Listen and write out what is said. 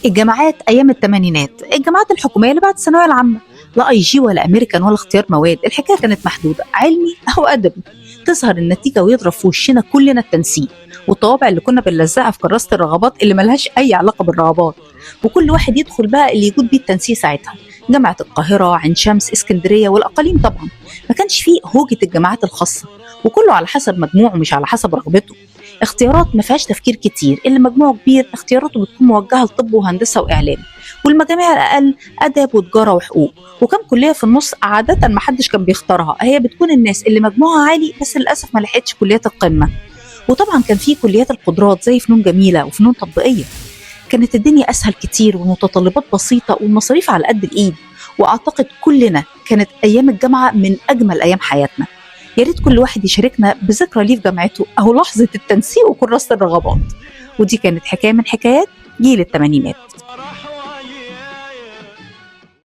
الجامعات ايام الثمانينات، الجامعات الحكومية اللي بعد الثانوية العامة، لا IG ولا امريكان ولا اختيار مواد، الحكاية كانت محدودة، علمي او ادبي. تظهر النتيجة ويضرب في وشنا كلنا التنسيق والطوابع اللي كنا بنلزقها في كراسة الرغبات اللي ملهاش اي علاقة بالرغبات، وكل واحد يدخل بقى اللي يجود بيه التنسيق ساعتها. جامعه القاهرة، عين شمس، اسكندرية، والاقاليم طبعا. ما كانش فيه هوجه الجامعات الخاصة، وكله على حسب مجموعة مش على حسب رغبته. اختيارات ما فيهاش تفكير كتير، اللي مجموعة كبير اختياراته بتكون موجهة لطب وهندسة واعلام، والمجاميع الاقل اداب وتجارة وحقوق، وكم كليه في النص عادة ما حدش كان بيختارها، هي بتكون الناس اللي مجموعها عالي بس للاسف ما لحقتش كليات القمه. وطبعا كان في كليات القدرات زي فنون جميلة وفنون تطبيقية. كانت الدنيا اسهل كتير والمتطلبات بسيطة والمصاريف على قد الايد، واعتقد كلنا كانت ايام الجامعة من اجمل ايام حياتنا. يا ريت كل واحد يشاركنا بذكرى ليه في جامعته او لحظة التنسيق وكراسه الرغبات. ودي كانت حكاية من حكايات جيل الثمانينات.